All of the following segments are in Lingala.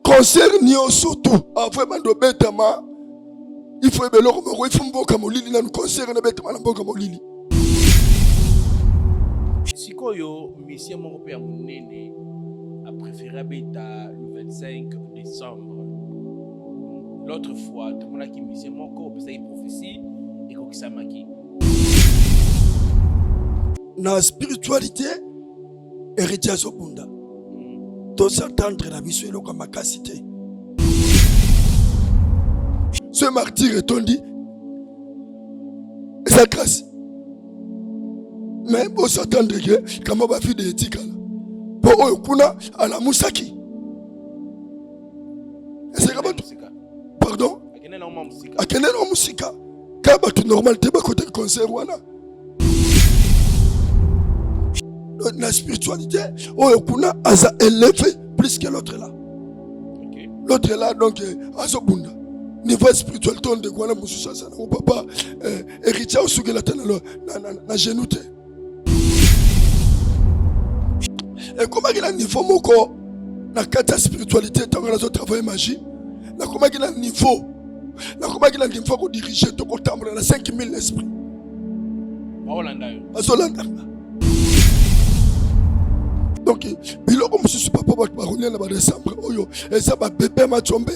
Concert nyonso tout avant ebanda obetama, il faut yeba eloko moko, il faut mboka molili nanu concert wana ebetama na mboka molili. Sikoyo musicien moko mpe ya monene a préféré abeta le 25 décembre. L'autre fois tomonaki musicien moko opesaki prophétie ekokisamaki. Na spiritualité Héritier azobunda, tosatendre na biso eloko ya makasi te. Ce martyr etondi eza grâce, mais bosatendre ke kama bavide etikala mpo oyo kuna alamusaki eseka bato, pardon, akende na mosika kaka bato normal te bakotaki concert wana. Na spiritualité oyo kuna aza élevé plus que l'autre là, okay. L'autre là donc azobunda niveau spiritualité oyo ndeko wana mosusu aza nango papa héritier osukela te na genou te. Ekomaki na niveau moko na kati ya spiritualité, ntango nazotravaille magie, nakomaki na niveau, nakomaki na niveau kodirige to kotambola na 5000 esprit bazolanda nga. Donc biloko mosusu papa bato bakolia na badecembre oyo eza babebe matsombe,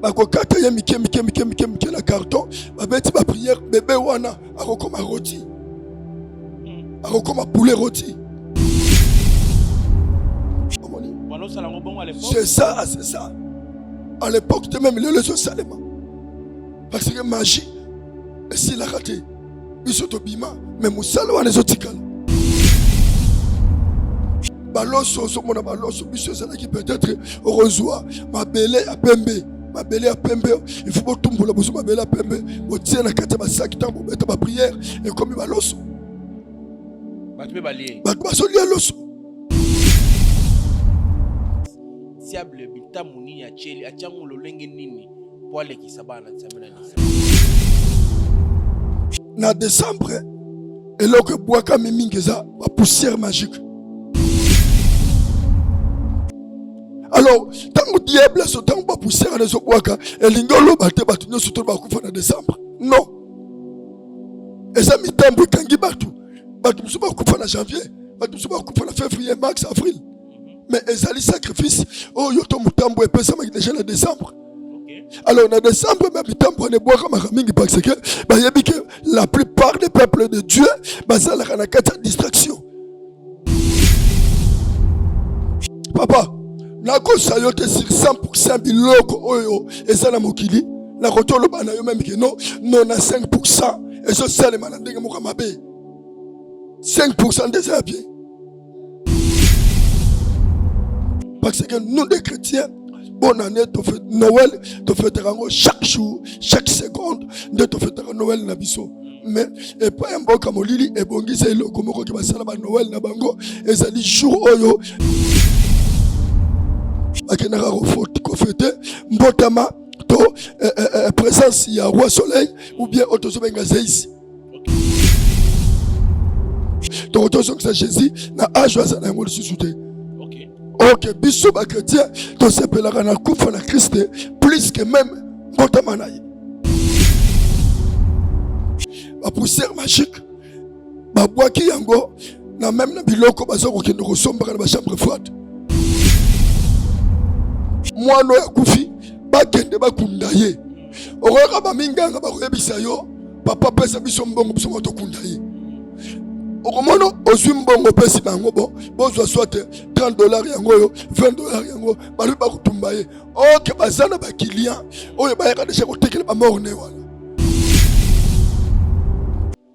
bakokata ye mike mike mike mike mike na carton, babeti bapriere, bebe wana akokoma roti, akokoma poulet roti. C'est ça, c'est ça. À l'époque te, même lelo ezosalema, parce que magie esilaka te. Biso tobima, mais mosala wana ezotikala. Baloso ozomona baloso biso ezalaki peut-être okozwa mabele ya pembe, mabele ya pembe, il faut botumbola bozwa mabele ya pembe, botie na kati ya basaki, ntango bobeta bapriere ekomi baloso, bato mpe balie, bato bazolia loso. Diable bitamu nini atieli, atiango lolenge nini mpo alekisa bana Nzambe na décembre? Na décembre eloko ebwakami mingi eza bapoussière magique. Alors ntango diable azo, ntango bapoussière wana ezobwaka, elingi oloba te bato nyonso to bakufa na décembre, non. Eza mitambo ekangi bato. Bato mosusu bakufa na janvier, bato mosusu bakufa na février, mars, avril, mais ezali sacrifice oyo to motambo epesamaki déjà na décembre. Alors na décembre même mitambo wana ebwakamaka mingi parce que bayebi ke la plupart des peuples de Dieu bazalaka na kati ya distraction. Papa, nakosa yo te, sur 100% biloko oyo eza na mokili, nakoki oloba na yo meme ke non, 95% ezosalema na ndenge moko mabe, 5% nde eza ya bien. Parce que nous des chrétiens, bonne année, Noël tofetaka yango chaque jour, chaque seconde nde tofetaka Noël na biso. Mais epai ya mboka molili ebongisa eloko moko ke basala ba Noël na bango, ezali jour oyo bakendaka kofete mbotama to présence ya roi soleil ou bien oyo tozobenga Zeisi. Toko tozongisa Jésus na age aza na yango lisusu te. Ok, biso bachrétien tosepelaka na kufa na Christ plus que même mbotama na ye. Bapoussière magique babwaki yango na meme na biloko baza kokende kosombaka na bachambre froide. Mwana oyo akufi, bakende bakunda ye, okoyoka baminganga bakoyebisa yo: papa, pesa biso mbongo, biso moko tokunda ye. Okomona ozwi mbongo, opesi bango, bo bozwa soit 30 $ yango oyo, 20 $ yango, balobi bakotumba ye. Ok, baza na baclient oyo bayaka deja kotekela bamort ne wana.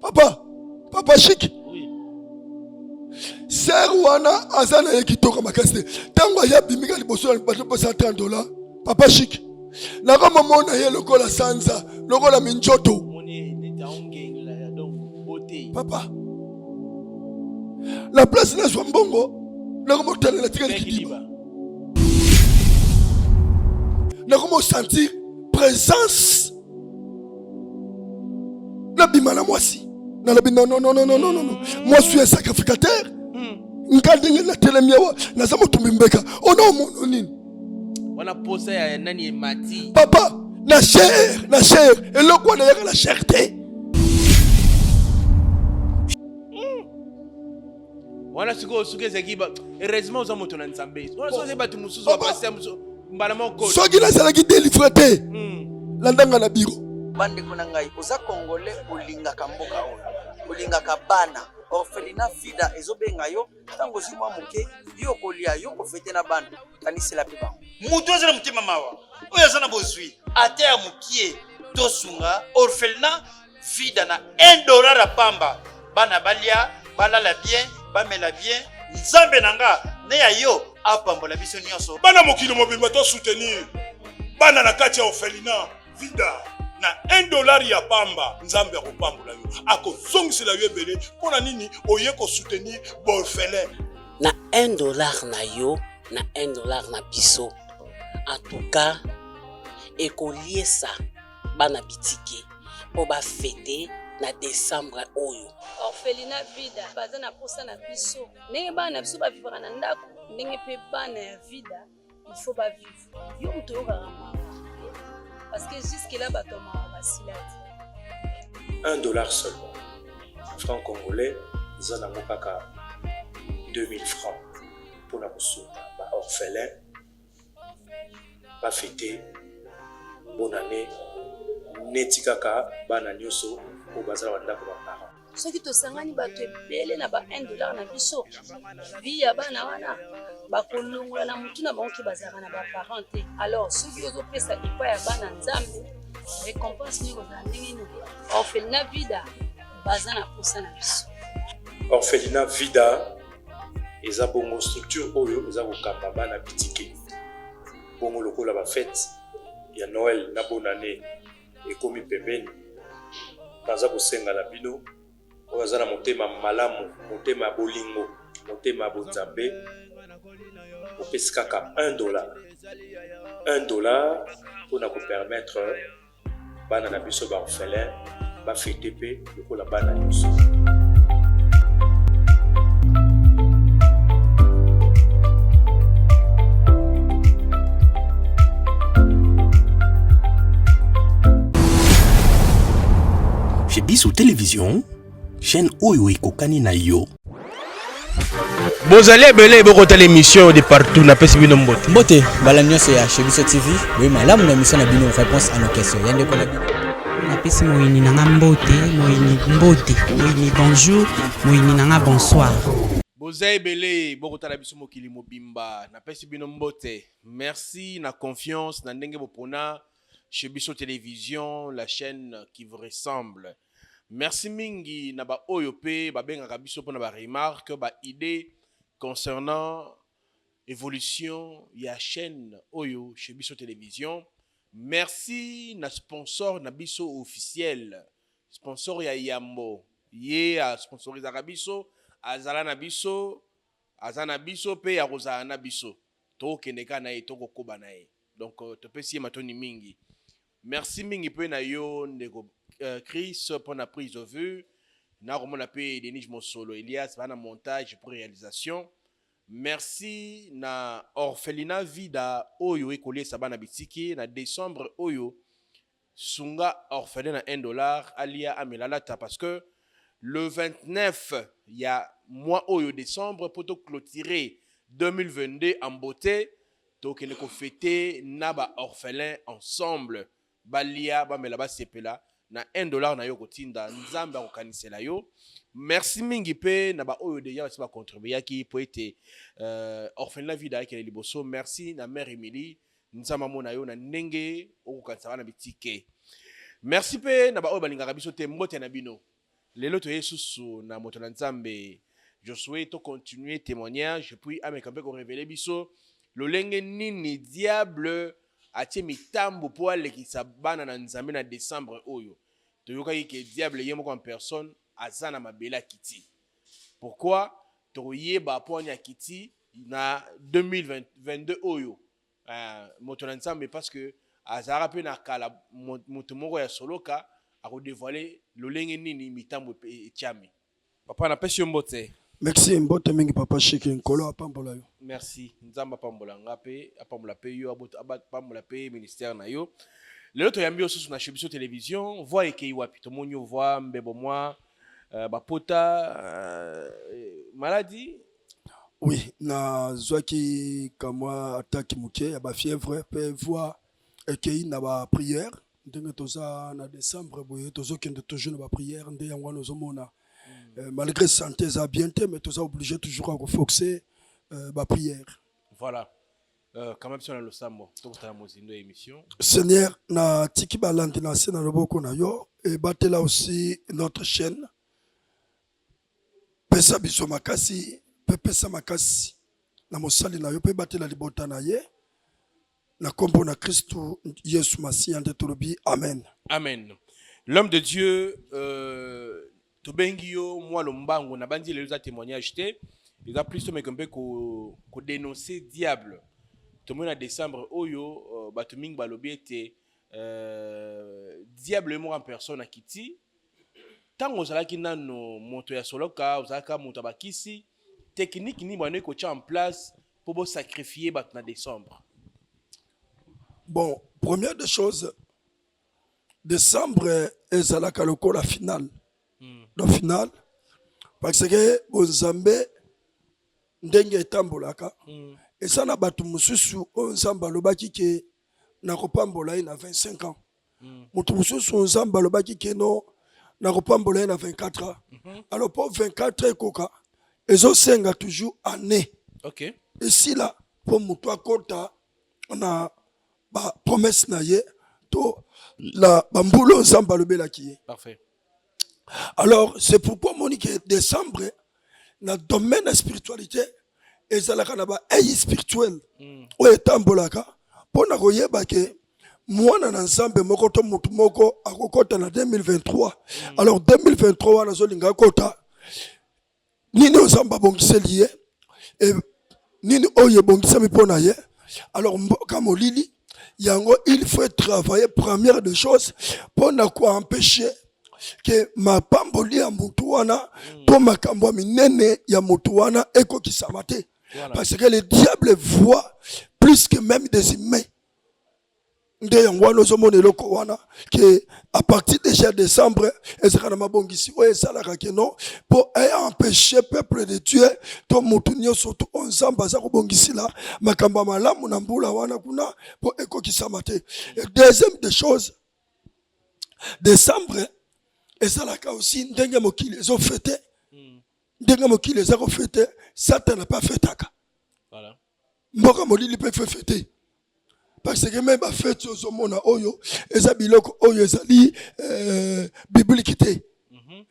Papa, papa Chik, sœur wana aza na ye kitoko makasi te. Ntango aya bimika liboso na bato, mpesa 30 $, papa Chik, nakomomona ye lokola sanza, lokola minjoto. Papa, la place nazwa mbongo, nakomotalela tikali kidiba, nakomosentir présence nabima na mwasi. Nalobi: non, non, non, non, non, non, non, mwasi oyo sacrificateur. Nga ndenge natelemi awa, naza motumbi mbeka ona omono nini. Wana posa ya nani emati. Papa, na chair, na chair, eloko wana eyaka na chair te. Wana sikoyo soki ezalaki ba heureusement oza moto na Nzambe. Wana soki ezalaki bato mosusu ba pasteur mosusu mbala moko. Soki nazalaki délivre te. Landa nga na bureau. Bandeko na ngai, oza congolais olingaka mboka oyo, olingaka bana, orphelinat Vida ezobenga yo ntango ozwi mwa moke, yo okolia, yo okofete na bana, kanisela mpe bango. Moto aza na motema mawa, oyo aza na bozwi ata ya mokie, tosunga orphelinat Vida na 1 dollar ya pamba, bana balia, balala bien, bamela bien. Nzambe na nga ne ya yo apambola biso nyonso. Bana mokili mobimba to soutenir bana na kati ya orphelinat Vida na 1 dollar ya pamba. Nzambe akopambola yo, akozongisela yo ebele. Mpo na nini oye ko soutenir borphelin? Na 1 dollar na yo, na 1 dollar na biso, en tout cas ekoliesa bana bitike mpo ba fete na decembre oyo. Orphelinat Vida baza na posa na biso, ndenge bana na biso ba vivaka na ndako, ndenge mpe bana ya Vida il faut ba vivre. Yo moto oyokaka mawa parce que jusque là bato ya mawa basila te. 1 dollar seulement, franc congolais eza nango kaka 2000 francs mpona kosunga ba orphelins ba fete bonne annee neti kaka bana nioso oyo baza na ba ndako ba parents. Soki tosangani bato ebele na ba 1 dollar na biso, vie ya bana wana bakolongola na mutu na bango ke bazalaka na ba parents te. Alors soki ozopesa epai ya bana Nzambe, recompense nini ekozala ndenge nini? Orphelinat Vida baza na posa na biso. Orphelinat Vida eza bongo structure oyo eza kokamba bana bitike bongo lokola ba fete ya Noël na bonne annee ekomi pembeni, naza kosenga na bino oyo aza na motema malamu, motema ya bolingo, motema ya bonzambe, opesi kaka 1 dollar, 1 dollar mpona ko permettre bana na biso ba orphelin ba fete pe lokola bana nyonso. Chez Biso Télévision, chaîne oyo ekokani na yo. Bozali ebele bokotala émission de partout, napesi bino mbote. Mbote mbala nyonso ya Chez Biso TV, boye malamu na émission na bino réponse à nos questions. Ya ndeko na bino. Napesi moyini na nga mbote, moyini mbote, moyini bonjour, moyini na nga bonsoir. Boza ebele bokotala biso mokili mobimba, napesi bino mbote. Merci na confiance na ndenge bopona Chez Biso Television, la chaîne qui vous ressemble. Merci mingi na ba oyo pe ba bengaka biso pona ba remarques, ba idees concernant evolution ya chaine oyo chez biso television. Merci na sponsor na biso officiel, sponsor ya yambo ye a sponsorisaka biso, azala na biso, aza na biso pe akozala na biso. Toko kende kaka na ye, toko koba na ye. Donc topesi ye matondi mingi. Merci mingi pe na yo ndeko Chris pona prise de vue, nakomona pe Denis Mosolo, Elias ba na montage pour realisation. Merci na orphelinat Vida oyo ekoliesa bana bitike na decembre oyo, sunga orphelin na un dollar alia amela alata parce que le 29 ya mois oyo decembre po to cloturer 2022 en beaute. Tokende ko feter na ba orphelins ensemble balia bamela basepela na un dollar na yo okotinda Nzambe akokanisela yo. Merci mingi pe na ba oyo dejà basi ba contribuaki po ete orphelinat Vida ekende liboso. Merci na mère Emilie Nzambe amona yo na ndenge okokanisa bana bitike. Merci pe na ba oyo balingaka biso te mbote na bino. Lelo toye susu na moto na Nzambe Josue to continuer temoignage puis ameka mpe ko reveler biso lolenge nini diable atie mitambu mpo alekisa bana na Nzambe na decembre oyo. Toyokaki ke diable ye moko en personne aza na mabele akiti. Pourquoi? Tokoyeba mpo ani akiti na 2022 oyo. Eh, moto na Nzambe parce que azalaka pe na kala moto moko ya soloka ako devoiler lolenge nini mitambo etiami. Papa napesi yo mbote. Merci, mbote mingi papa Chic, Nkolo apambola yo. Merci, Nzambe apambola nga pe, apambola pe yo, apambola pe ministère na yo. Lelo toyambi yo susu na chez biso télévision, voix ekei wapi? Tomoni yo voix mbebo mwa euh, bapota euh, maladie. Oui, nazwaki kamwa attaque moke ya ba fièvre pe voix ekei na ba prière. Ndenge toza na decembre boye tozokende toujours na ba prière nde yango wana ozomona euh, malgré santé eza bien te mais toza obligé toujours ya koforcer euh, ba prière. Voilà. Euh, kama biso na losambo tokotala mozindo ya émission. Seigneur, natiki balandi na se na loboko na yo ebatela aussi notre chaîne, pesa biso makasi mpe pesa makasi na mosali na yo mpe batela libota na ye Na kombo na Kristu Yesu Masiya nde tolobi amen. Amen. L'homme de Dieu, euh, tobengi yo mwa lombango na bandi lelo eza témoignage te, eza plus tomeka mpe ko, ko dénoncer diable. Tomoni na décembre oyo euh, bato mingi balobi ete euh, diable ye moko en personne akiti. Ntango ozalaki nano moto ya soloka, ozalaka moto ya bakisi, technique nini banoki kotia en place po bo sacrifier bato na decembre? Bon, première des choses, decembre ezalaka lokola finale. Donc finale parce que bonzambe ndenge etambolaka eza na bato mosusu oyo Nzambe alobaki ke nakopambola ye na 25 ans. Moto mosusu Nzambe alobaki ke no nakopambola ye na 24 ans. Alors po 24 ans ekoka ezosenga toujours année. Esila po moto akota na ba promesse na ye to na bambula oyo Nzambe alobelaki ye. Parfait. Alors c'est pourquoi omoni ke décembre na domaine ya spiritualité ezalaka na ba œil spirituel oyo etambolaka mpo na koyeba ke mwana na Nzambe moko to motu moko akokota na 2023. Alors 2023 wana azolinga akota nini oyo Nzambe abongiseli ye e, nini oyo ebongisami mpo na ye. Alors mboka molili yango il faut travailler première des choses mpo na koempêcher ke mapamboli ya motu wana to makambo ya minene ya motu wana ekokisama te. Parce que le diable voit plus que même des humains. Nde yango wana ozomona eloko wana ke à partir déjà décembre ezalaka na mabongisi oyo esalaka ke non mpo empêcher peuple de Dieu to motu nyonso to oyo Nzambe aza kobongisila makambo ya malamu na mbula wana kuna mpo ekokisama te. Et deuxième des choses, décembre ezalaka aussi ndenge mokili ezofete, ndenge mokili eza kofete, Satana mpe afetaka. Mboka molili mpe fe fete parce que même bafeti ozomona oyo eza biloko oyo ezali euh, biblique te.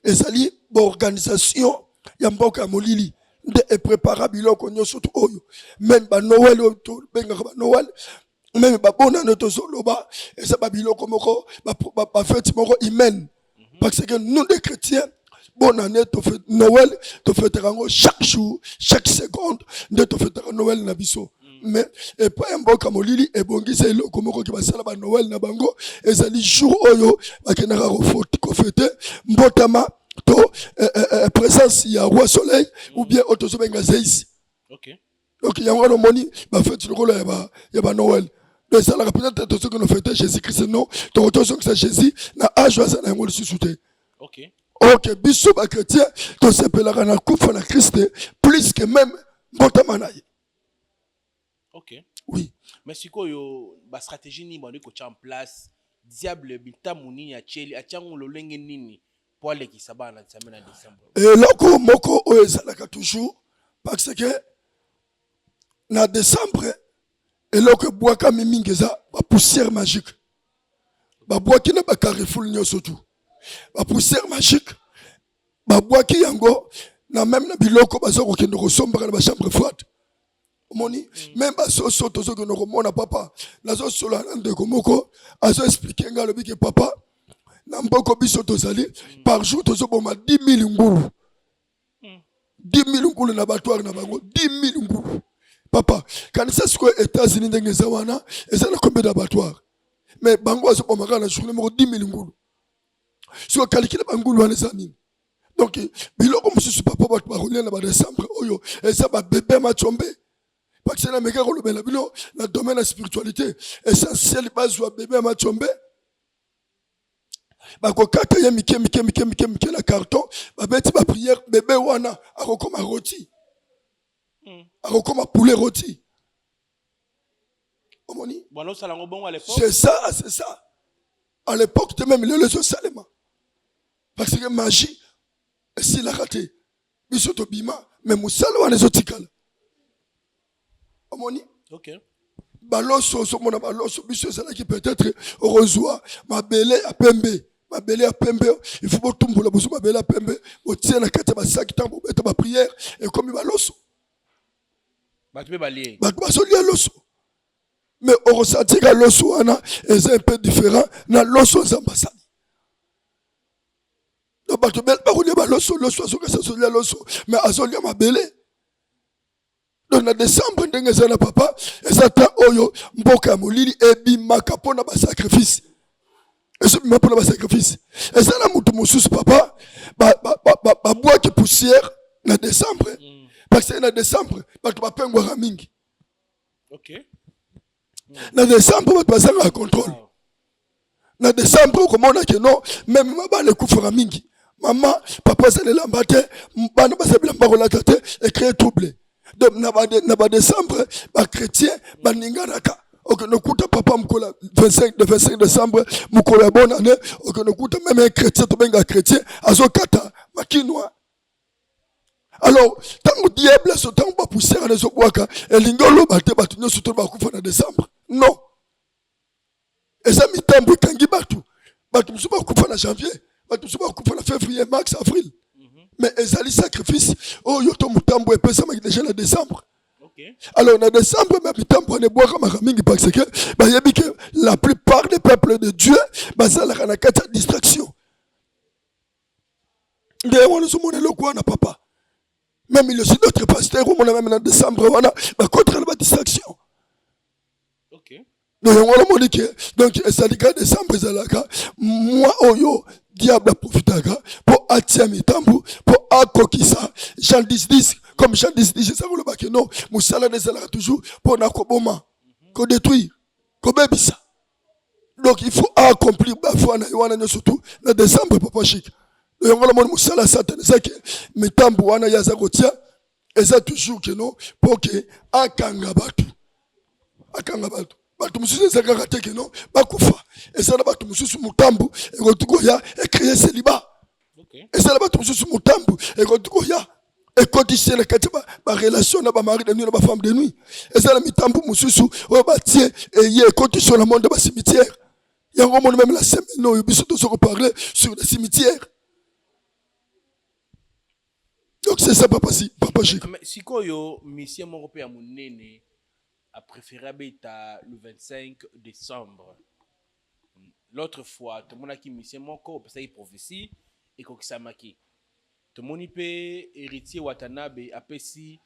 Ezali baorganisation ya mboka ya molili nde eprépara biloko nyonso to oyo même banoel oyo tobengaka banoel, même babonano tozoloba eza babiloko moko bafeti moko humaine. Parce que nous les chrétiens, bonne année, Noël, tofetaka yango chaque jour, chaque seconde, nde tofetaka Noël na biso. Mais epai ya mboka molili ebongisa eloko moko ke basala ba Noël na bango, ezali jour oyo bakendaka kofete mbotama to présence ya roi soleil ou bien oyo tozobenga Zeus. Donc yango wana omoni bafeti lokola ya ba Noël. Donc esalaka peut-être tozoki no fete Jésus Christ, non, toko tozongisa Jésus na âge oyo aza na yango lisusu te. Ok, biso ba chrétien tosepelaka na kufa na Christ plus que même mbotama na ye. Oui. Mais sikoyo ba stratégie nini bandi kotia en place, diable bitamu nini atieli, atiango lolenge nini po alekisa bana na Nzambe na décembre? Eloko moko oyo ezalaka toujours parce que na décembre eloko ebwakami mingi eza ba poussière magique. Babwaki na ba carrefour nyonso tu ba poussière magique, babwaki yango na même na biloko baza kokende kosombaka na ba chambre froide. Omoni même basoso tozokende komona papa, nazosola na ndeko moko azo explique nga, alobi ke papa na mboko biso tozali par jour tozoboma 10 000 ngulu. 10 000 ngulu na abattoir na bango, 10 000 ngulu. Papa, kanisa sikoyo États-Unis ndenge eza wana, eza na combien d'abattoir? Mais bango bazoboma kaka na journée moko 10 000 ngulu. Sikoyo calcule bangulu wana eza nini? Donc biloko mosusu papa bato bakolia na badecembre oyo eza babebe macombe, parce que nameka kolobela bino na domaine ya spiritualité essentiel. Bazwa bebe ya macombe, bakokata ye mike mike mike mike mike na carton, babeti baprière, bebe wana akokoma roti, akokoma poulet roti. Omoni? C'est ça, c'est ça. À l'époque te, même lelo ezosalema, parce que magie esilaka te. Biso tobima, mais mosala wana ezotikala. Omoni? Okay. Baloso, ozomona baloso, biso ezalaki peut-être okozwa mabele ya pembe. Mabele ya pembe, il faut botumbola, bozwa mabele ya pembe, botie na kati ya basaki. Ntango bobeta baprière, ekomi baloso. Bato mpe balie. Bato bazolia loso, mais okosantika loso wana eza un peu différent na loso Nzambe asali. Donc bato bakolia baloso, loso azokasi, azolia loso, mais azolia mabele. Donc na décembre, ndenge eza na papa, eza ta oyo mboka ya molili ebimaka mpona basacrifice, ezobima mpona basacrifice. Eza na motu mosusu papa, babwaki poussière na décembre, parce que na décembre bato bapengwaka mingi. Na décembre bato bazangaka contrôle. Na décembre okomona ke non, même mabala ekufaka mingi. Mama, papa aza elamba te, bana baza bilamba kolata te, ecrée trouble. Donc na badécembre bachrétien baninganaka. Okende okuta papa mokolo 25, de 25 décembre, mokolo ya bonne année, okende okuta même un chrétien, tobenga chrétien, azokata makinwa. Alors ntango diable so, ntango bapoussière wana ezobwaka, elingi oloba te bato nyonso to bakufa na décembre. Non, eza mitambo ekangi bato. Bato mosusu bakufa na janvier, bato mosusu bakufa na février, mars, avril, mais ezali sacrifice oyo to motambo epesamaki déjà na décembre. Alors na décembre, mais mitambo wana ebwakamaka mingi parce que bayebi ke la plupart des peuples de Dieu bazalaka na kati ya distraction. Nde wana ozomona eloko wana papa. Même il y a aussi d'autres pasteurs, omona même na décembre wana bakotaka na badistraction. Donc yango wana omoni ke donc ezali ka décembre ezalaka mwa oyo diable aprofitaka mpo atia mitambu mpo akokisa Jean 10 10. Comme Jean 10 10 eza koloba ke non, mosala na ezalaka toujours mpo na koboma, kodétruire, kobebisa. Donc il faut accomplir bafoi na ye wana nyonso tu na décembre, papa Chik. Donc yango namoni mosala ya Satan eza ke mitambu wana ye aza kotia eza toujours ke non, mpo ke akanga bato, akanga bato. Bato mosusu eza kaka te ke non, bakufa. Eza na bato mosusu motambu ekoki koya ecréer célibat. Eza na bato mosusu motambu ekoki koya ekotisi na kati ya barelation na bamari de nuit, na bafemme de nuit. Eza na mitambu mosusu oyo batie eye ekotisi na monde ya bacimetière. Yango omoni même la semaine oyo biso tozo koparler sur le cimetière. Donc c'est ça, papa, si papa Chic. Mais sikoyo musicien moko mpe ya monene apréféré abeta le 25 décembre. L'autre fois tomonaki musicien moko opesaki prophétie, ekokisamaki. Tomoni mpe Héritier Watanabe apesi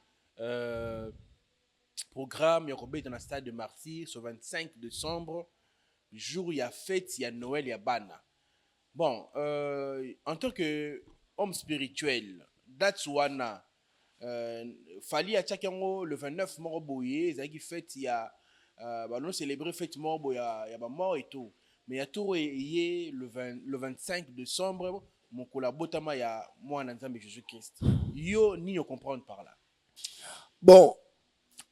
programme ya kobeta na stade de Martyr ce 25 décembre, jour ya fête ya Noël ya bana. Bon, en tant que homme spirituel, date wana Fally atiaki yango le 29 moko boye, ezalaki fête ya bano célébrer fête moko boye ya bamort et tout, mais ya tour eye le, 20, le 25 décembre, mokolo abotama ya mwana Nzambe Jésus Christ. Yo nini ocomprendre par là? Bon,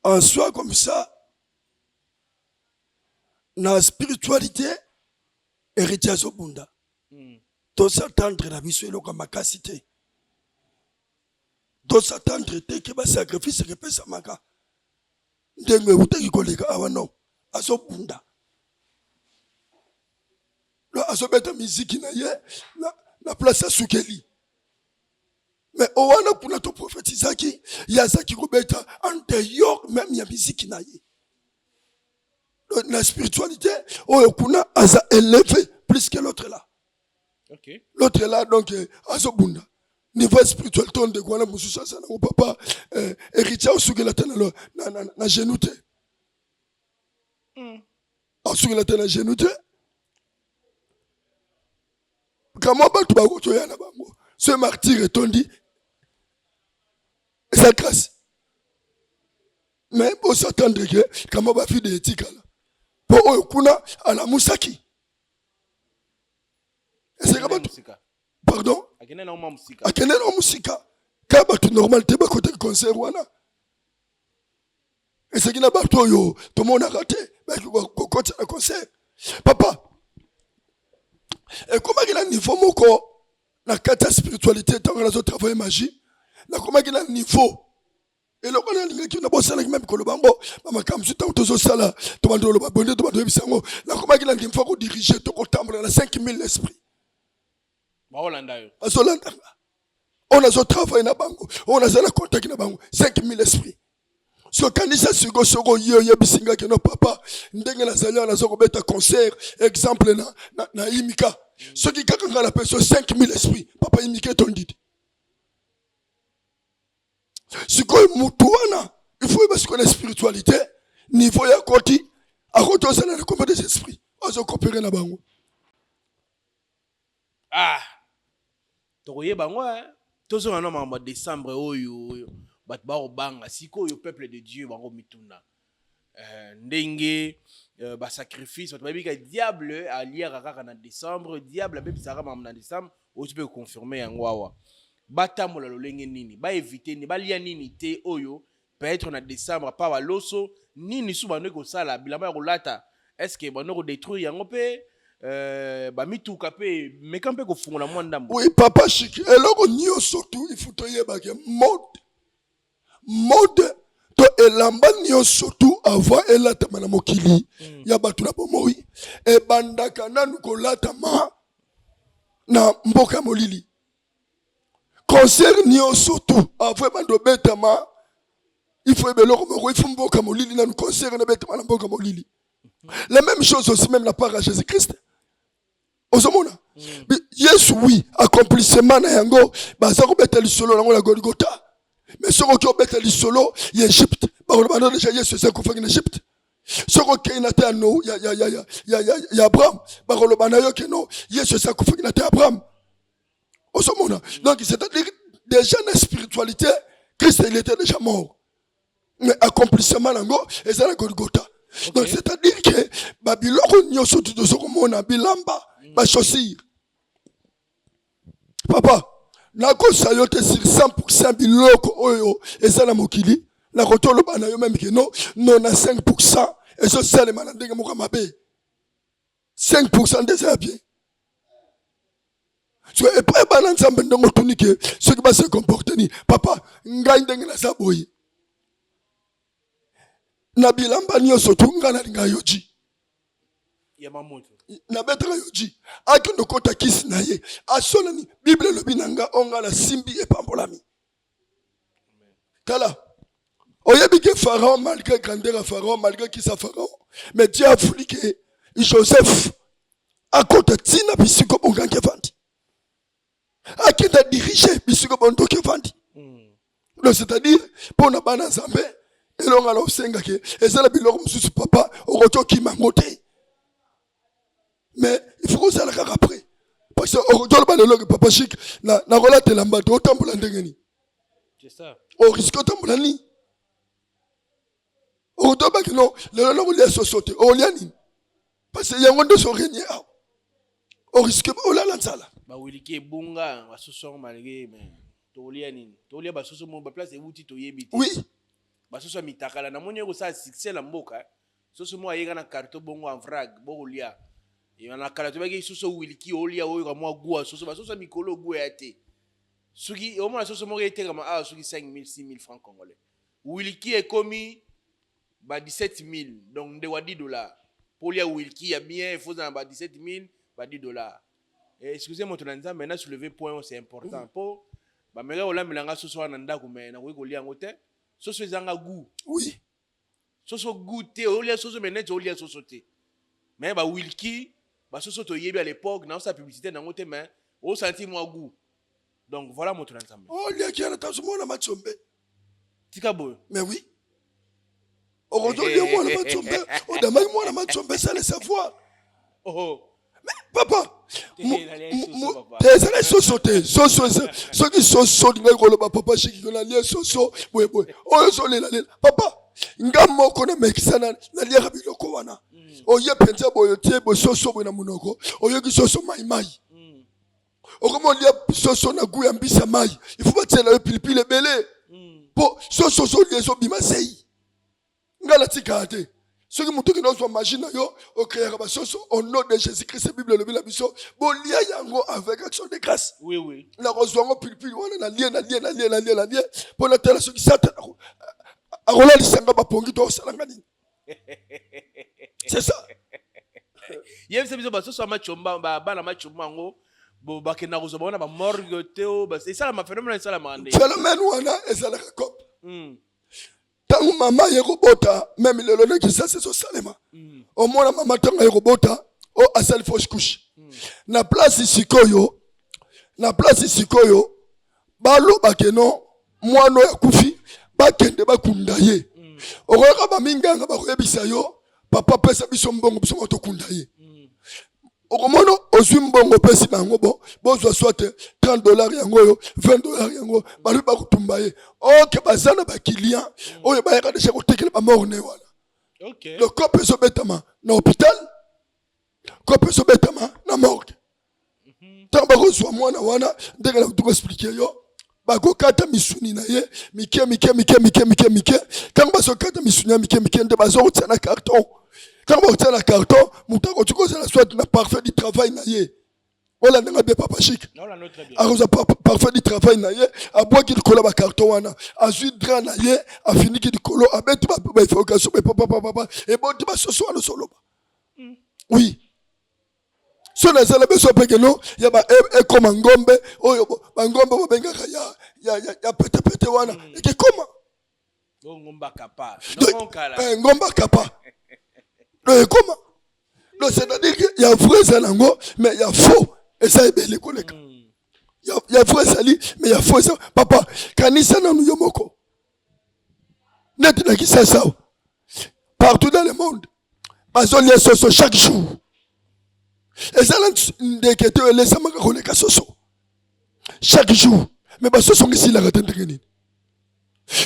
en soi comme ça, na spiritualité, Héritier azobunda. Tos'attendre na biso eloko ya makasi te, tos'attendre te ke basacrifice ekepesamaka ndenge eutaki koleka awa. Non, azobunda, azobeta miziki na ye na place asukeli. Mais owana kuna toprofetizaki, ye azalaki kobeta en dehors même ya miziki na ye. Na spiritualité oyo kuna aza élevé plus que l'autre là. L'autre là, donc azobunda niveau spirituel to ndeko wana mosusu aza nango papa. Héritier osukela te na genou te, asukela te na genou te. Kamwa bato bakotoya na bango. Ce martyr etondi eza grâce. Mais bosatendre ke kama bavide etikala mpo oyo kuna alamusaki ezalaka bato, pardon, akende na mosika kaka bato normal te bakotaki concert wana. Ezalaki na bato oyo tomonaka te bayaki kokotisa na concert. Papa, ekomaki na niveau moko na kati ya spiritualité, ntango nazotravaille magie, nakomaki na niveau eloko nalingaki nabosanaki meme koloba yango. Bamakambo mosusu ntango tozosala, tobanda koloba bonde, tobanda koyebisa yango. Nakomaki na niveau kodirige to kotambola na 5000 esprit. Baolanda yo. Bazolanda nga, oyo nazotravaille na bango, oyo naza na contact na bango, 5000 esprit. So kanisa siko, soko ye oyebisi nga keno papa, ndenge nazali awa, naza kobeta concert, exemple na Imika, soki kaka nga napesi yo 5000 esprit, papa, Imika etondi te. Sikoyo mutu wana, il faut yeba sikoyo na spiritualité niveau ya koti, akoti ozala na combien des esprits azokopere na bango. Ah, tokoyeba yango. Tozonga na makambo ya décembre oyo bato bakobanga. Sikoyo peuple de Dieu bango mituna ndenge basacrifice, bato bayebi ka diable aliaka kaka na décembre, diable abebisaka makambo na décembre. Oyo mpe koconfirme yango awa, batambola lolenge nini, baevite nini, balia nini te oyo peut-être na décembre pa baloso nini su bando kosala, bilamba ya kolata, est ce que bando kodétruire yango mpe bamituka mpe meka mpe kofungola mwa ndambo? Oui, papa Chik, eloko nyonso tu il faut toyebake mode to elamba nyonso tu avant elatama na mokili ya bato na bomoi, ebandaka nanu kolatama na mboka ya molili. Concert nyonso tu avant ebanda obetama, il faut yeba eloko moko, il faut mboka molili nanu, concert na ebetama na mboka molili. La même chose aussi même la part à Jésus Christ. Ozomona Yesu, oui, accomplissement na yango baza kobeta lisolo nango na Golgota, mais soki oki obeta lisolo ya Egypte, bakoloba no déjà Yesu eza akufaki na Egypte. Soki okei na te ya no ya Abraham, bakoloba na yo ke no, Yesu eza akufaki na te ya Abraham. Ozomona, donc c'est-à-dire déjà na spiritualité, Christ, il était déjà mort, mais accomplissement nango eza na Golgota. Donc c'est-à-dire que babiloko nyonso tu tozo komona, bilamba, bachaussure, papa, nakosa yo te, sur 100 biloko oyo eza na mokili, nakoki oloba na yo même ke no 95 ezosalema na ndenge moko ya mabe, 5 nde eza ya bien. So epai bana Nzambe, ndenge otuni ke soki base comporte nini, papa, ngai ndenge naza boye, na bilamba nyonso tu, ngai nalinga Yohji. Nabetaka Yohji, akende okota kisi na ye, asolani Bible elobi na nga o ngai nasimbi epambolami. Tala, oyebi ke Pharaon, malgré grandeur ya Pharaon, malgré kisa Pharaon, mais Dieu a voulu ke Joseph akota ntina bisika bongangi evandi, akenda dirige bisika bondoki evandi. Donc c'est-à-dire mpo na bana Nzambe, elonga na osengaki eza na biloko mosusu, papa, okoki okima yango te, mais il faut kozala kaka prêt, parce que okoki oloba lelo ke papa Chik, nakolatela mbato, otambola ndenge nini? Oriske otambola nini? Okotobaki no lelo nakolia soso te, okolia nini? Parce que yango nde ozorenie awa, oriske olala nzala. Bawiliki ebunga basusu yango malgré, mais tokolia nini? Tokolia basusu mo baplace ewuti toyebi te. Basusu ya mitakala, namoni ekosala succès na mboka. Soso moko ayeka na carton bongo en vrac, bokolia na kala toyebaki soso wiliki, olia oyoka mwa goût ya soso. Basoso ya mikolo goût ya te. Soki omona soso moko etekama awa soki 5000, 6000 francs congolais, wiliki ekomi ba 17 000. Donc ndeko ya 10 $, po olia wiliki ya bien, il faut ozala na ba 17 000, ba 10 $. Excusez, moto na Nzambe, na soulever point oyo, c'est important, po bameka kolambela nga soso wana na ndako, mais nakoki kolia yango te. Soso ezanga goût. Soso goût te, olia soso mais neti olia soso te. Mais bawilki, basoso toyebi à l'époque, naosala publicité nango te, mais osanti mwa goût. Donc voilà, moto na Nzambe. Oliaki yana taso mwana matsombe. Tika boye. Mais oui, okoki olia mwana matsombe, odamaki mwana matsombe sans le savoir. Oh. Mais papa, Te, ezali soso te. Soso, soki soso olingaki koloba papa Shiki nalie soso boyeboye oyo ozolelalela papa. Nga moko namekisa, naliaka biloko wana. Oye mpenza boye, otie bososo boye na monoko, oyoki soso maimai. Okoma olia soso na goût ya mbisi ya mai. Il faut batiela yo pilipili ebele mpo soso ozolia ezobima sei. Nga natikaka te. Soki moto okende ozwa magie na yo, okreaka basoso au nom de Jésus Christ. Bible elobi na biso bolia yango avec action de grâce. Oui, oui. Nakozwa yango pilipili wana, nalie, nalie, nalie, nalie, nalie mpo natala soki Satan akolalisa nga bapongi to akosalanga nini. C'est ça. Yebisa biso, basoso ya machomba, bana machomba yango bakenda kozwa bango na bamorgue te? O esalama, phénomène esalamaka nde? Phénomène wana ezalaka cope. Ntango mama aye kobota, même lelo na Kisasa ezosalema. Omona mama ntango aye kobota, o asali fausse couche. Na place sikoyo baloba ke non, mwana oyo akufi, bakende bakunda ye. Okoyoka baminganga bakoyebisa yo: "Papa, pesa biso mbongo, biso moko tokunda ye." Okomona ozwi mbongo, opesi bango, bo bozwa soit 30 $ yango oyo, 20 $ yango, balobi bakotumba ye. Ok, baza na baclient oyo bayaka déjà kotekela bamort-né wana. Le cope ezobetama na hôpital, cope ezobetama na morgue. Ntango bakozwa mwana wana, ndenge na kutu koexpliquer yo, bakokata misuni na ye mike mike mike mike mike mike. Ntango bazokata misuni ya mike mike, nde bazokotia na carton. Ntango bakotia na carton, moto akoki kozala soit na parfum du travail na ye. Olandanga bien, papa Chik? Akozwa parfum du travail na ye, abwaki likolo ya bacarton wana, azwi drap na ye, afiniki likolo, abeti bainvocation, bepapapapapa, eboti basoso wana ozoloba. Oui, so nazala beso pekeno ya ba ekoma ngombe oyo bangombe babengaka ya petepete wana, ekekoma Ngomba kapa. Ngomba kapa. Donc ekoma, donc c'est-à-dire que ya vrai eza nango, mais ya faux eza ebele koleka. Ya vrai ezali, mais ya faux eza. Papa, kanisa nanu yo moko, neti na Kisasa, partout dans le monde bazolia soso chaque jour. Eza na ndeke te oyo elesamaka koleka soso chaque jour, mais basoso ngo esilaka te. Ndenge nini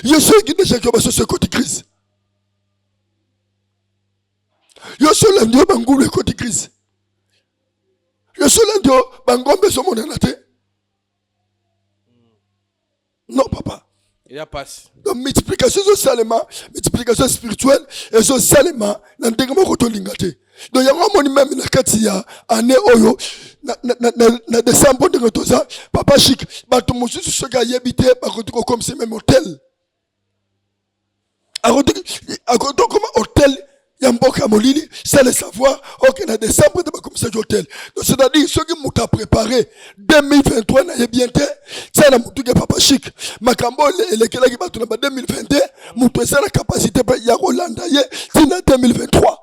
yo soki déjà ke basoso ekoti crise, yo so olandi yo bangulu ekoti crise, yo so olandi yo bangombe ezomonana te? Non, papa. Eza pasi. Donc multiplication ezosalema, multiplication spirituelle ezosalema na ndenge moko tolinga te. Donc yango amoni même na kati ya année oyo, na décembre, ndenge toza, papa Chik, bato mosusu soki ayebi te, bakoki kokomisa même autel, akoki kokoma autel ya mboka ya molili sans le savoir. Ok, na décembre nde bakomisaki autel. Donc c'est-à-dire soki moto apréparé 2023 na ye bien te, tia na motu ke papa Chik, makambo oyo elekelaki bato na ba 2022, moto eza na capacité mpe ya kolanda ye ntina 2023.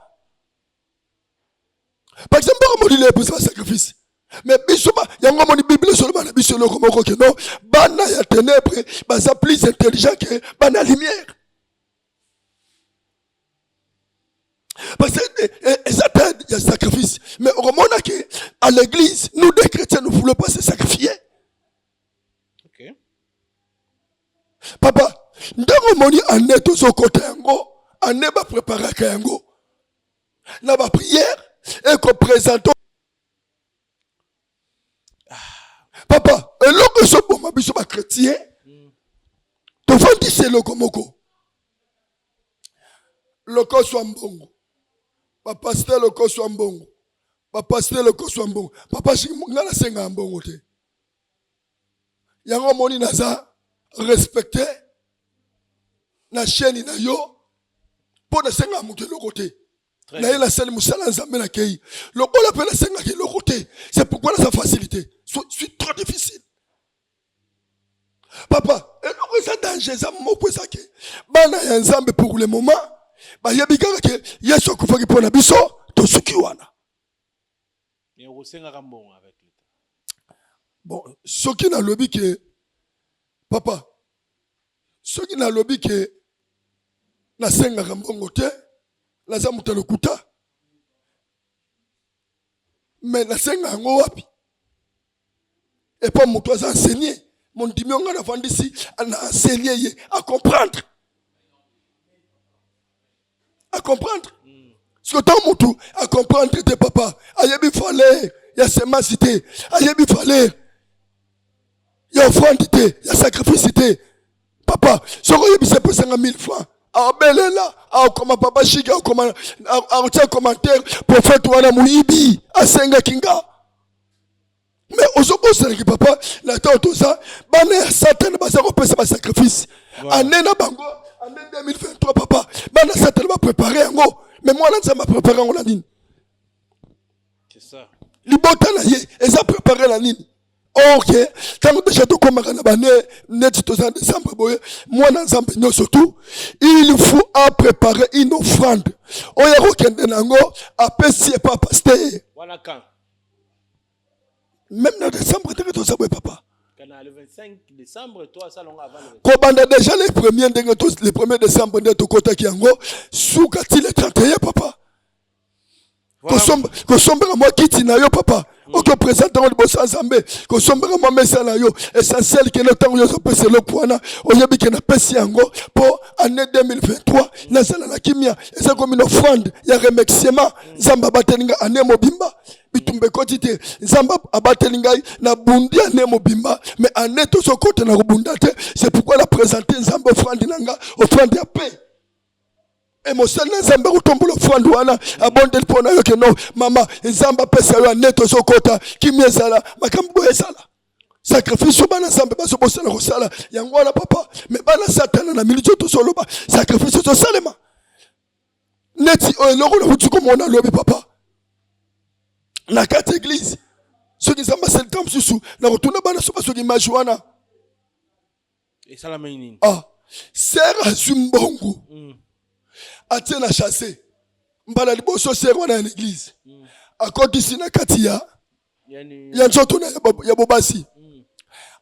Par exemple, mboka molili eposa basacrifice, mais biso yango amoni Bible ezoloba na biso eloko moko ke non, bana ya ténèbre baza plus intelligent ke bana ya lumière, parce que eza te ya sacrifice. Mais okomona ke à l'église, nous des chrétiens, nous voulons pas se sacrifier. Papa, ndenge omoni année tozokota yango, année bapréparaka yango na baprière ekoprésente. Papa, eloko ezoboma biso bachrétien, tofandisi eloko moko: lokoso ya mbongo. Bapasteur, lokoso ya mbongo. Bapasteur, lokoso ya mbongo. Papa, ngai nasengaka mbongo te. Yango omoni naza respecté na chaîne na yo, mpo nasengaka moto eloko te. Naye nasali mosala ya Nzambe, nakei lokola mpe nasengaka eloko te. C'est pourquoi naza facilité, suis trop difficile. Papa, eloko eza danger eza moko, eza ke bana ya Nzambe pour le moment bayebi kaka ke Yesu akufaki mpo na biso, tosuki wana. Mais okosengaka mbongo avec l'état? Bon, soki nalobi ke, papa, soki nalobi ke nasengaka mbongo te, naza moto ya lokuta. Mais nasenga yango wapi? Epa moto aza enseigné, mondimi oyo ngai navandisi na enseigné ye a comprendre. A comprendre. Soki ntango motu a comprendre te papa, ayebi valeur ya semence te, ayebi valeur ya offrande te, ya sacrifice te. Papa, soki oyebisi epesanga 1000 francs, abelela, akoma papa shiki, akoma, akotia commentaire, prophète wana moyibi, asengaki nga. Mais ozobosanaki papa, na ntango toza bana ya Satana, baza kopesa basacrifice ane na bango, ane 2023 papa, bana Satana baprépare yango, mais mwana Nzambe aprépare yango na nini? Libota na ye eza prépare na nini? Ok, ntango deja tokomaka na bane neti toza na décembre boye, mwana Nzambe nyonso tout il faut apréparer une offrande oyo akokende na yango, apesi epa pasteur. Même na décembre ndenge toza boye papa, kobanda déjà le premier, ndenge le premier décembre nde tokotaki yango, suka ti le 31 papa, kosombaka mwa kiti na yo papa, oki opresente yango liboso ya Nzambe, kosombaka mwa mesa na yo. Essentiel kende, ntango yo ozopesa eloko wana, oyebi ke napesi yango mpo année 2023 nazala na kimia. Eza komi na offrande ya remerciement. Nzambe abateli ngai année mobimba, bitumba ekoti te. Nzambe abateli ngai, nabundi année mobimba, mais année tozokota na kobunda te. C'est pourquoi na présente Nzambe offrande na nga, offrande ya paix. E mosali na Nzambe akotombola offrande wana, abondeli mpo na yo ke no mama, Nzambe apesa yo année tozokota kimia ezala, makambo boye ezala. Sacrifice oyo bana Nzambe bazobosana kosala yango wana papa, mais bana Satana na miniti oyo tozoloba, sacrifice ezosalema neti oyo eloko nakuti komona lobi papa na kati église. Soki Nzambe asali ntango mosusu, nakotuna bana so basoki image wana. Esalamaki nini? Ah, sœur azwi mbongo, atie na chasse. Mbala liboso sœur wana ya l'église akotisi na kati ya nzoto na ya bobasi.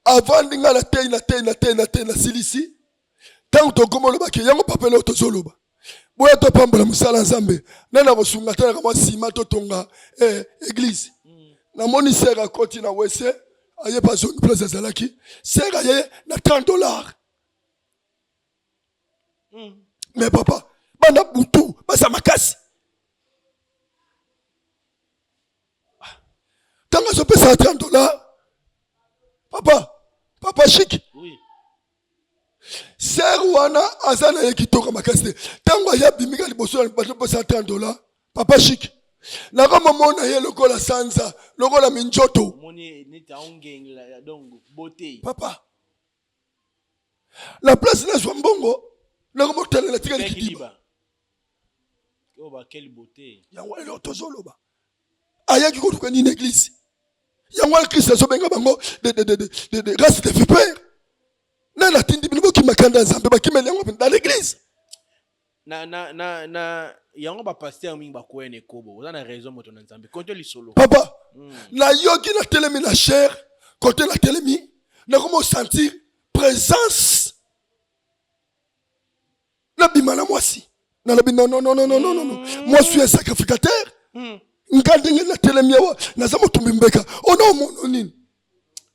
Avandi, ngai natei, natei, natei, natei, nasilisi. Ntango tokoma olobaki yango papa, eloko tozoloba boya, topambola mosala ya Nzambe, nde na kosunga talaka mwa nsima totonga église. Namoni sœur akoti na WC, aye mpe azongi place azalaki. Sœur aye na 30 $. Mais papa, bana butu baza makasi. Ntango azopesa 30 $, papa, papa Chik, sœur wana aza na ye kitoko makasi te. Ntango aye abimika liboso na bato, pesa 30 $, papa Chik, nakomomona ye lokola sanza, lokola minjoto. Omoni neti aongengela, donc beauté. Papa, la place nazwa mbongo, nakomotalela tikali kidiba. Oyo ba quelle beauté! Yango wana eloko tozoloba, ayaki koluka nini église? Yango wana Christ azobenga bango de race de vipère. Nani atindi bino bokima kanda ya Nzambe? Bakimeli yango dans l'église. Na yango bapasteur mingi bakoya na ekobo. Oza na raison, moto na Nzambe, konte lisolo. Papa, nayoki natelemi na chaire, kote natelemi, nakomi osentir présence. Nabima na mwasi, nalobi: non, non, non, non, non, non, non, mwasi oyo sacrificateur. Nga ndenge natelemi awa, naza motumbi mbeka, ona omono nini?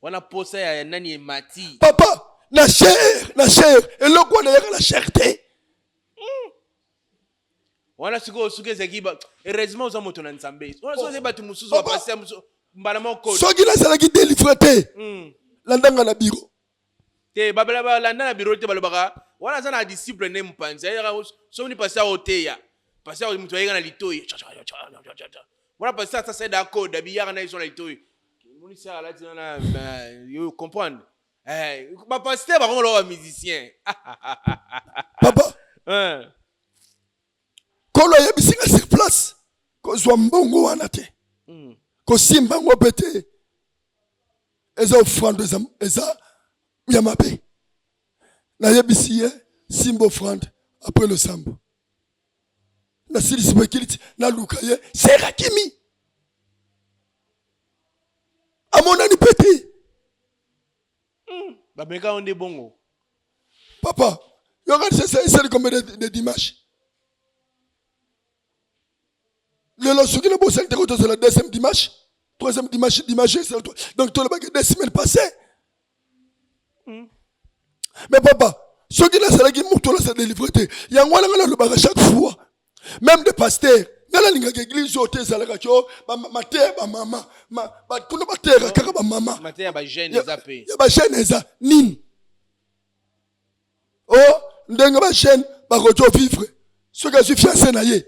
Wana posa ya nani emati? Papa, na chaire, na chaire, eloko wana eyaka na chaire te. Wana sikoyo soki ezalaki, heureusement oza moto na Nzambe. Wana soki ezali bato mosusu, bapasteur mosusu, mbala moko. Soki nazalaki délivré te, landanga na biro. Te, babala balanda na biro te. Balobaka wana aza na disciple nde mopanzi ayaka. Somoni pasteur oteya, pasteur moto ayeka na litoi wana, pasteur asasa da code abiyaka na yeso na litoi. Monisi alati wana, yo comprendre, bapasteur bango loba bamusicien. Papa, Kolo ayebisi nga sur place: kozwa mbongo wana te, kosimba yango mpe te, eza offrande, eza ya mabe. Nayebisi ye: simba offrande après losambo. Nasilisi boekiliti, naluka ye, sœur akimi, amonani mpe te. Bameka yo nde bongo. Papa, yokanisa, esali combien de dimanche lelo? Soki nabosani te, ko tozala deuxième dimanche. Troisième dimanche, dimanche, donc tolobaki deux semaines passées. Mais papa, soki nazalaki moto naza délivre te, yango wana ngai nalobaka chaque fois, même de pasteur, ngai nalingaka église oyo te ezalaka tio mateya bamama, kuna bateyaka kaka bamama, mateya ba jeune eza pe ya ba jeune eza nini? O oh, ndenge ba jeune bakoki ovivre soki azwi fiance na ye,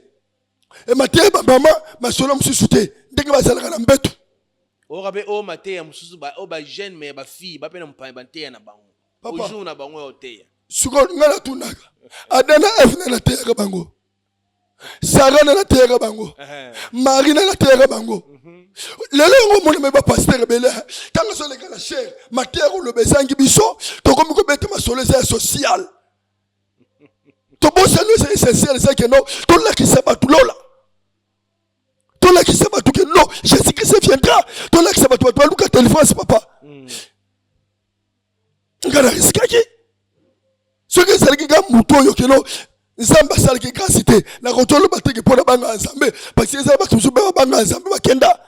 e mateya bamama masolo mosusu te, ndenge bazalaka na mbeto. Oyoka mpe oyo mateya mosusu oyo ba jeune mais ya ba fille ba mpe na mopaya banteya na bango Papa. jour na bango ya oteya. Sikoyo ngai natunaka Adam na Eve, nde nateyaka bango, Sara nde nateyaka bango, Marie nde nateyaka bango. Lelo yango omona me bapasteur ebele, ntango azoleka na chere, mateya koloba ezangi biso, tokomi kobeta masolo eza ya social, tobosani eza essentiel, eza keno tolakisa bato lola, tolakisa bato ke non, Jésus Christ viendra, tolakisa bato, bato baluka délivrance. Papa, nga na riskaki soki ezalaki nga motu oyo keno Nzambe asalaki grâce te, nakoki oloba teke mpo na banga ya Nzambe, parce que ezala bato mosusu mpe babanga ya Nzambe bakenda.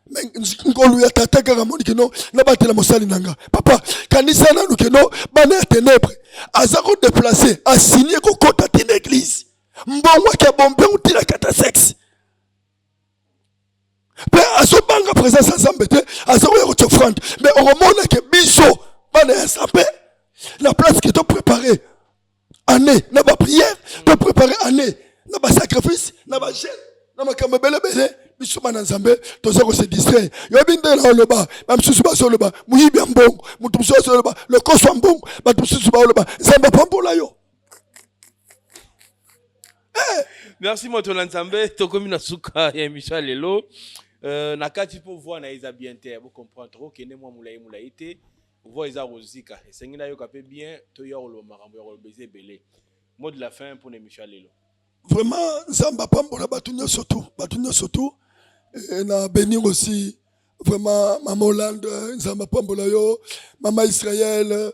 Mais ngolu ya tata kaka moni keno nabatela mosali na nga. Papa, kanisa nanu keno bana ya ténèbre aza kodeplace, asigne kokota te na église, mbongo ake abombe yango ntina kata sexe, mpe azobanga présence ya Nzambe te, aza koya kotia offrande. Mais okomona ke biso bana ya Nzambe, na place ke toprépare année na baprière, toprépare année na basacrifice, na bajeûne, na makambo ebele ebele, biso bana Nzambe toza kose distraire. Yoyebi ndenge na oloba, bamisusu bazoloba moyibi ya mbongo, moto mosusu azoloba lokoso ya mbongo, bato mosusu baoloba Nzambe apambola yo. Merci moto na Nzambe. Tokomi na suka ya émission ya lelo. Na kati mpo voix na ye eza bien te, bocomprendre, tokokende mwa molai molai te, voix eza kozika, esengi nayoka mpe bien, toya koloba makambo ya koloba eza ebele. Mot de la fin mpona émission ya lelo. Vraiment, Nzambe apambola bato nyonso tu, bato nyonso tu. Na bénir aussi vraiment mama Hollande, Nzambe apambola yo, mama Israël,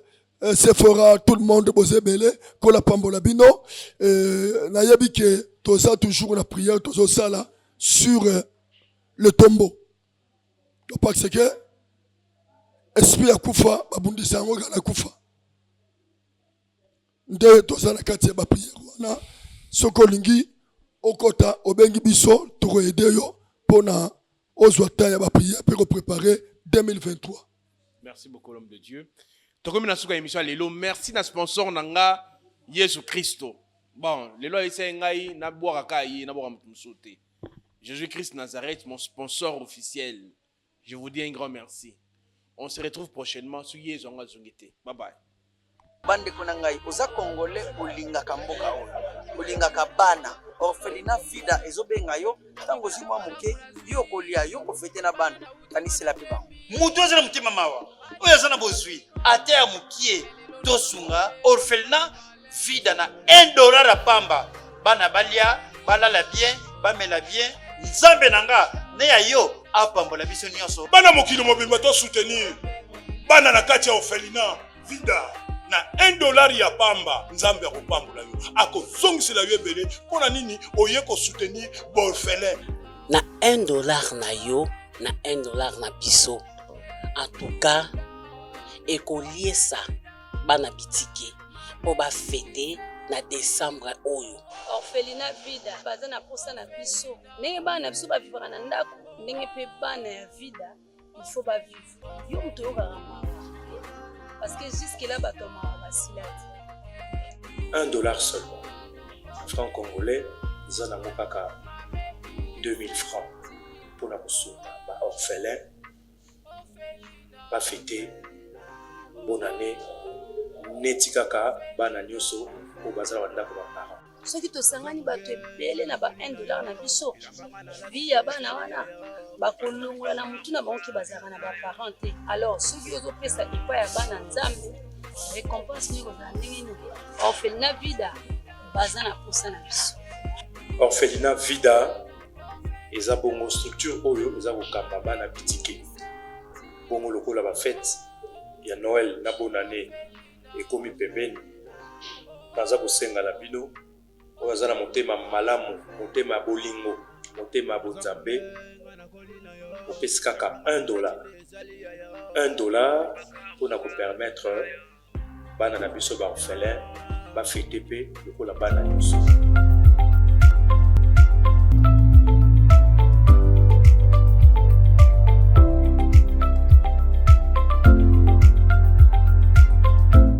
Sephora, tout le monde, boza ebele, kola pambola bino. Nayebi ke toza toujours na prière, tozosala sur le tombeau, donc parce que esprit ya kufa babundisa yango kaka na kufa nde toza na kati ya baprière wana. Soki olingi okota, obengi biso, tokoaider yo mpona ozwa temps ya baprière mpe koprépare 2023. Merci beaucoup, l'homme de Dieu. Tokomi na suka émission ya lelo. Merci na sponsor na nga Yesu Kristo. Bon, lelo ayesai ngai nabwaka kaka ye, nabwaka moto mosusu te. Jésus Christ Nazareth, mon sponsor officiel, je vous dis un grand merci. On se retrouve prochainement soki Yesu yango azongi te. Bye bye. Bandeko na ngai, oza congolais, olingaka mboka oyo, olingaka bana, orphelinat Vida ezobenga yo. Ntango ozwi mwa moke, yo okolia, yo kofete na bana, kanisela mpe bango. Moto aza na motema mawa, oyo aza na bozwi ata ya mokie, tosunga orphelinat Vida na 1 dollar ya pamba, bana balia, balala bien, bamela bien. Nzambe na nga ne ya yo apambola biso nyonso. Bana mokili mobimba tosoutenir bana na kati ya orphelinat Vida na 1 dollar ya pamba. Nzambe akopambola yo, akozongisela yo ebele. Mpo na nini oye kosoutenir baorphelin? Na 1 dollar na yo, na 1 dollar na biso, en tout cas ekoliesa bana bitike mpo bafete na décembre oyo. Orphelinat Vida baza na posa na biso, ndenge bana na biso bavivaka na ndako, ndenge mpe bana ya Vida il faut bavivre. Yo moto oyokaka mawa, parce que jusque là bato ya mawa basila te. 1 dollar seulement, franc congolais eza nango kaka 2000 francs, mpona kosunga baorphelin bafete bonne année neti kaka bana nyonso oyo baza na bandako baparent. Soki tosangani bato ebele na ba 1 dollar na biso, vie ya bana wana bakolongola na motu na bango ke bazalaka na baparent te. Alors soki ozopesa epai ya bana Nzambe, récompense nini ekozala ndenge nini? Orphelinat Vida baza na posa na biso. Orphelinat Vida eza bongo structure oyo eza kokamba bana bitike. Bongo lokola bafete ya Noël na bonne année ekomi pembeni, naza kosenga na bino oyo aza na motema malamu, motema ya bolingo, motema ya bonzambe. Opesi kaka 1 dollar. 1 dollar mpona kopermettre bana na biso ba orphelin bafete mpe lokola bana nyonso.